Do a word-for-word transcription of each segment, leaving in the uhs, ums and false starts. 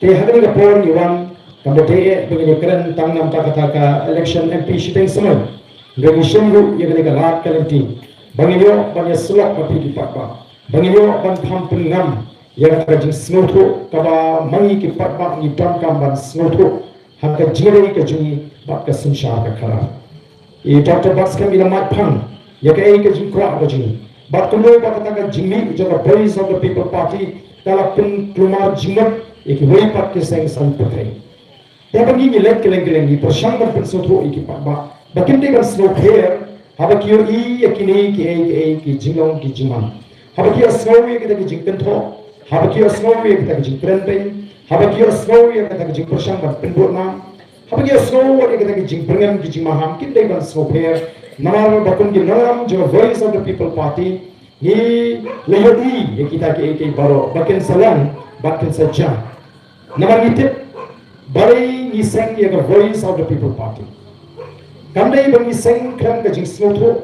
Te ha kane ka por ngi wan, kam da dei eh ba ngin ïakren tang namar kata ka election M P shiteng samoi. Hynrei ngi shim ruh ïa kane ka lad ka lynti ba ngin ïoh ban ïasyllok bad phi ki paidbah, ba ngin ïoh ban kham pynngam ïa kata ka jingsngewthuh kaba ma ngi ki paidbah ngi donkam ban sngewthuh ha ka jingïadei ka jong ngi bad ka synshar ka khadar. I Doctor Batskhem i la mad phang ïa kaei ka jingkwah ka jong ngi, bad kumno ba kata ka jingmih jong ka Voice of the People Party ka la pynkulmar jingmut ïa kiwei pat ki seng saiñ pyrthei. Te ba ngi ngi leit kylleng kylleng ngi pyrshang ban pynsngewthuh ïa ki paidbah ba kim dei ban sngewpher haba ki ïohi ïa kine kiei kiei ki jinglong ki jingman. Haba ki ïohsngew ïa kita ki jingkynthoh, haba ki ïohsngew ïa kita ki jingkren beiñ, haba ki ïohsngew ïa kita ki jingpyrshang ban pynbud nam, haba ki ïohsngew ïa kita ki jingbyrngem ki jingmaham, kim dei ban sngewpher. Namar ba kum ki nongïalam jong Voice of the People Party ngi la ïohi ïa kita kiei kiei baroh ba kin sa long bad kin sa jia. Namar ngi tip balei ngi seng ïa ka Voice of the People Party. Kam dei ba ngi seng khlem ka jingsngewthuh.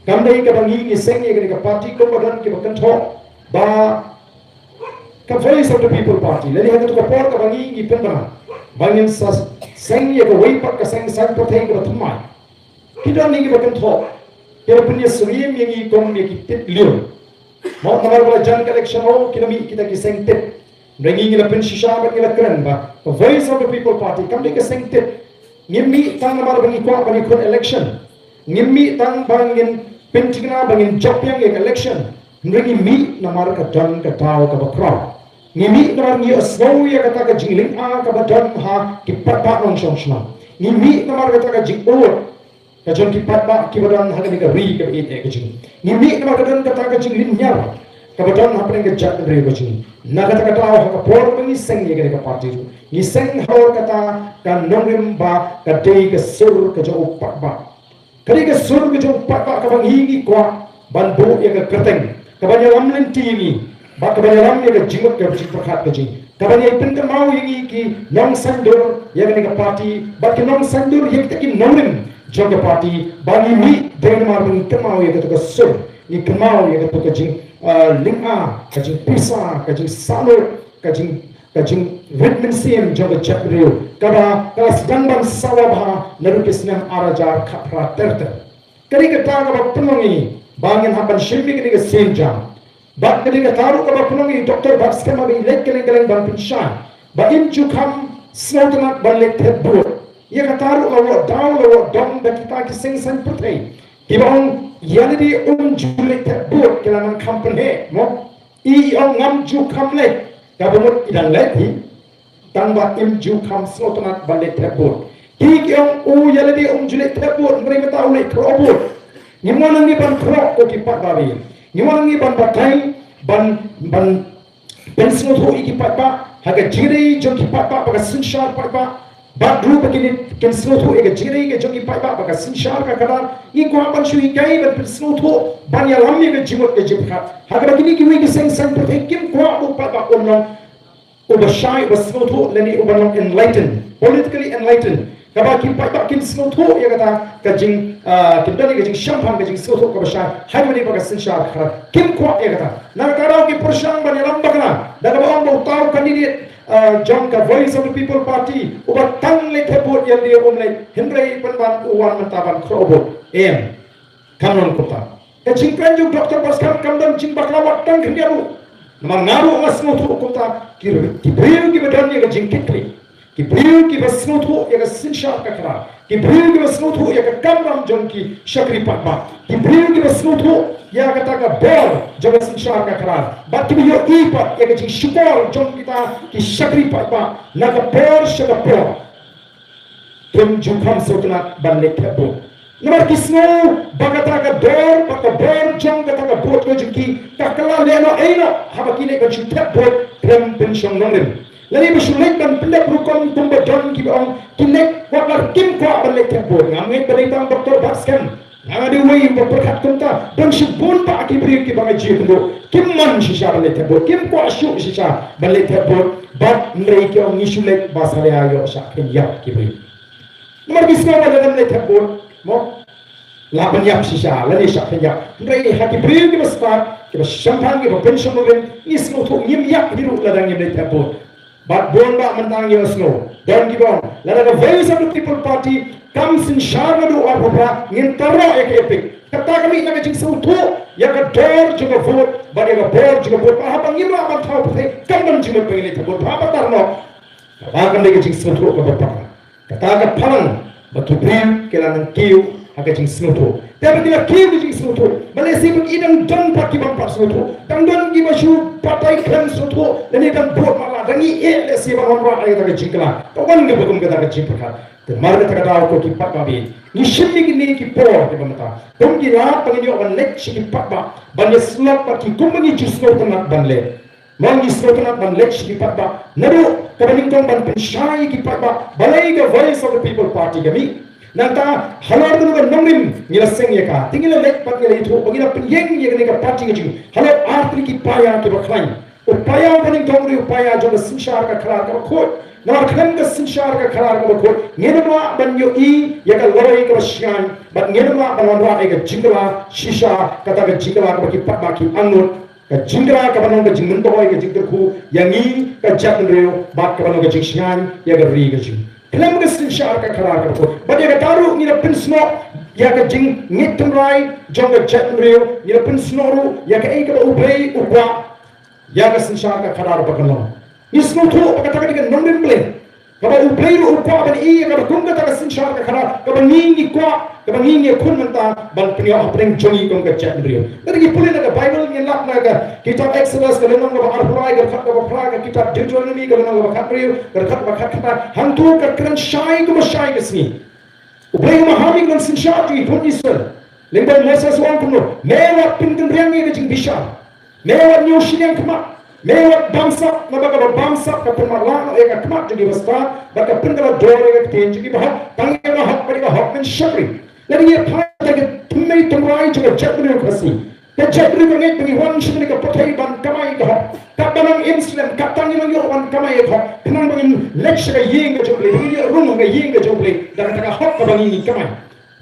Kam dei kaba ngi ngi seng ïa kane ka party kumba don kiba kynthoh ba ka Voice of the People Party lane ha katu ka por kaba ngi ngi pynbna ba ngin sa seng ïa kawei pat ka seng saiñ pyrthei kaba thymmai. Ki don ngi kiba kynthoh kiba pynïasyriem ïa ngi kum ïa ki tit lyiur. Mo namar ba la jan ka election o ki la mih kita ki seng tit. Hynrei ngi ngi la pynshisha bad ngi la kren ba ka Voice of the People Party kam dei ka seng tit. Ngim mih tang namar ba ngi kwah ba ngi khot election. Ngim mih tang ba ngin pynthikna ba ngin jop ïa ka election. Hynrei ngi mih namar ka don ka daw kaba khraw. Ngi mih namar ngi ïohsngew ïa kata ka jinglynga kaba don ha ki paidbah nongshong shnong. Ngi mih namar kata ka jingud ka jong ki paidbah kiba don ha kane ka ri kaba ïeit eh ka jong ngi. Ngi mih namar ka don kata ka jinglynñiar kaba don hapdeng ka jaitbynriew ka jong ngi. Na kata ka daw ha ka por ba ngi seng ïa kane ka party ruh ngi seng halor kata ka nongrim ba ka dei ka sur ka jong u paidbah. Ka dei ka sur ka jong u paidbah kaba ngi ngi kwah ban buh ïa ka kyrteng kaban ïalam lynti ïa ngi bad kaban ïalam ïa ka jingmut ka jingpyrkhat ka jong ngi. Kaban ïai pynkynmaw ïa ngi ki nongsaiñdur ïa kane ka party bad ki nongsaiñdur ïa kita ki nongrim jong ka party ba ngi mih dei namar ba ngi kynmaw ïa kata ka sur, ngi kynmaw ïa kata ka jing, ah, lynga, ka jingpisa, ka jingsahlok, ka jing, ka jingrit mynsiem jong ka jaitbynriew kaba ka la sdang ban sawa bha naduh ki snem ar hajar khatphra ter ter. Ka dei kata kaba pynlong ïa ngi ba ngin hap ban shim ïa kane ka sienjam. Bad ka dei kata ruh kaba pynlong ïa i Doctor Batskhem haba i leit kylleng kylleng ban pynshai ba im ju kham sngewtynnat ban leit thep vote. Ïa kata ruh la wad daw la wad dom da kita ki seng saiñ pyrthei kiba ong ïa lade um ju leit thep vote, ki la nang kham pynheh mo. I ong ngam ju kham leit, kaba mut i dang leit hi. Tang ba im ju kham sngewtynnat ban leit thep vote. Ki ki ong u ïa lade um ju leit thep vote, hynrei mynta u leit khroh vote. Ngim wan hangne ban khroh ko ki paidbah. Ngim wan hangne ban batai ban ban pynsngewthuh ïa ki paidbah ha ka jingïadei jong ki paidbah bad ka synshar paidbah. Bad ruh ba kin kin sngewthuh ïa ka jingïadei ka jong ki paidbah bad ka synshar ka khadar. Ngi kwah ban shu hikai ban pynsngewthuh ban ïalam ïa ka jingmut ka jingpyrkhat. Ha kaba kine kiwei ki seng saiñ pyrthei kim kwah ba u paidbah un long uba shai, uba sngewthuh lane uba long enlightened, politically enlightened. Kaba ki paidbah kin sngewthuh ïa kata ka jing, ah, kin don ïa ka jingshemphang ka jingsngewthuh kaba shai ha kaba ïadei bad ka synshar ka khadar. Kim kwah ïa kata. Na kata ka daw ki pyrshang ban ïalam bakla da kaba ong ba uta u candidate, ah, jong ka Voice of the People Party uba tang leit thep vote ïa lade um leit, hynrei pynban u wan mynta ban khroh vote. Em. Kam long kumta. Ka jingkren jong Doctor Batskhem kam don jingbakla wat tang khyndiat ruh. Namar nga ruh nga sngewthuh kumta ki, ki briew kiba don ïa ka jingkitkhlieh, ki briew kiba sngewthuh ïa ka synshar ka khadar, ki briew kiba sngewthuh ïa ka kamram jong ki shakri paidbah, ki briew kiba sngewthuh ïa kata ka bor jong ka synshar ka khadar bad kiba ïohi pat ïa ka jingshukor jong kita ki shakri paidbah na ka por sha ka por. Kim ju kham sngewtynnat ban leit thep vote. Namar ki sngew ba kata ka dor, ba ka bor jong kata ka vote ka jong ki ka kylla lehnoh ei noh haba ki leit ban shu thep vote khlem pynshong nongrim. Lane ba shu leit ban pyndep rukom kumba don kiba ong ki leit wat la kim kwah ban leit thep vote. Ngam ngeit ba dei tang Doctor Batskhem. Nga dei uwei uba pyrkhat kumta, don shibun bah ki briew kiba nga ju ïakynduh kim mon shisha ban leit thep vote, kim kwah shuh shisha ban leit thep vote. Bad hynrei ki ong ngi shu leit ba sa la ïoh shah khyndiat ki briew. Namar ki sngew ba lada ym leit thep vote mo, lah ban ïap shisha lane shah khyndiat. Hynrei ha ki briew kiba stad, kiba shemphang, kiba pynshong nongrim, ngi sngewthuh ngim ïap hi ruh lada ngim leit thep vote. Bad bun bah mynta ngi ïohsngew don kiba ong lada ka Voice of the People Party kam synshar naduh arphew phra ngin tarnoh ïa ka EPIC. Kata ka mih na ka jingsngewthuh ïa ka dor jong ka vote bad ïa ka bor jong ka vote. Bad haba ngim lah ban thaw pyrthei kam don jingmut ba ngin leit thaw vote, bad haba tarnoh. Kaba kan dei ka jingsngewthuh kaba pang. Kata ka phalang ba ki briew ki la nang kiew ha ka jingsngewthuh. Te ba ki la kiew ka jingsngewthuh, ba lehse ba ki dang don pat kiba ym pat sngewthuh, dang don kiba shu batai khlem sngewthuh lane dang bud matlah, dang ïeh lehse ban wanrah ïa kata ka jingkylla. Ka wan kaba kum kata ka jingpyrkhat. Te namar kata ka daw ko ki paidbah, ngi shim ïa kine ki por kiba mynta kum ki lad ba ngin ïoh ban leit sha ki paidbah ban ïasyllok bad ki kumba ngi ju sngewtynnat ban leh. Mo ngi sngewtynnat ban leit sha ki paidbah naduh kaba nyngkong ban pynshai ïa ki paidbah balei ka Voice of the People Party ka mih. Nangta halor kano ka nongrim ngi la seng ïa ka, te ngi la leit bad ngi la ïathuh ba ngi la pynïeng ïa kane ka party ka jong ngi halor ar tylli ki paia kiba khlaiñ. U paia uba nyngkong u dei u paia jong ka synshar ka khadar kaba khuid. Namar khlem ka synshar ka khadar kaba khuid ngin ym lah ban ïohi ïa ka lawei kaba shngaiñ bad ngin ym lah ban wanrah ïa ka jingkylla shisha, kata ka jingkylla kaba ki paidbah ki angnud. Ka jingkylla kaba long ka jingmyntoi, ka jingkyrkhu ïa ngi ka jaitbynriew bad kaba long ka jingshngaiñ ïa ka ri ka jong ngi. Khlem ka synshar ka khadar kaba khuid. Bad ïa kata ruh ngi la pynsnoh ïa ka jingngeit tynrai jong ka jaitbynriew, ngi la pynsnoh ruh ïa kaei kaba U Blei u kwah ïa ka synshar ka khadar ba kan long. Ngi sngewthuh ba kata ka dei ka nongrim Blei. Kaba U Blei ruh u kwah ban ïohi ïa kaba kum kata ka synshar ka khadar kaba ngi ngi kwah, kaba ngi ngi khun mynta ban pynïoh hapdeng jong ngi kum ka jaitbynriew. Lada ngi pule na ka Baibl ngin lap na ka kitab Exodus ka lynnong kaba arphew lai, ka dkhot kaba phra, ka kitab Deuteronomy ka lynnong kaba khathynriew, ka dkhot kaba khatkhyndai, hangto ka kren shai kumba shai ka sngi. U Blei u maham ïa ka nongsynshar jong ngi ki khun Israel. Lyngba u Moses u ong kumno, me wat pynkynriang ïa ka jingbishar. Me wat ñiew shiliang khmat. Me wat bamsap, naba kaba bamsap ka pynmatlah noh ïa ka khmat jong ki bastad bad ka pynkylla dor ïa ka ktien jong ki bahok. Tang ïa ka hok bad ïa ka hok men shakri. Lada ngi ïa phai ïa ka thymmei thymmai jong ka jaitbynriew Khasi, ka jaitbynriew ka ngeit ba ngi wan sha kane ka pyrthei ban kamai ka hok. Katba nang im slem, katba ngi nang ïoh ban kamai ka hok, khnang ba ngin leit sha ka ïing ka jong U Blei, ba ngin ïoh rung ha ka ïing ka jong U Blei da kata ka hok kaba ngi ngi kamai.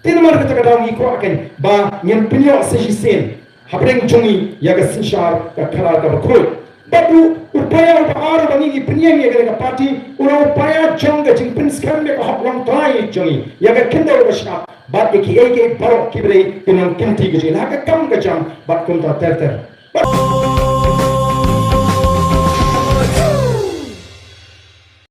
Te namar kata ka daw ngi kwah kein ba ngin pynïoh sa shisien hapdeng jong ngi ïa ka synshar ka khadar kaba khuid. Bad ruh u paia uba ar uba ngi ngi pynïeng ïa kane ka party u long u paia jong ka jingpynskhem ïa ka hok longtrai jong ngi, ïa ka khyndew kaba shngaiñ bad ïa kiei kiei baroh kiba dei ki nongkynti ka jong ngi ha ka kam ka jam bad kumta ter ter. Bad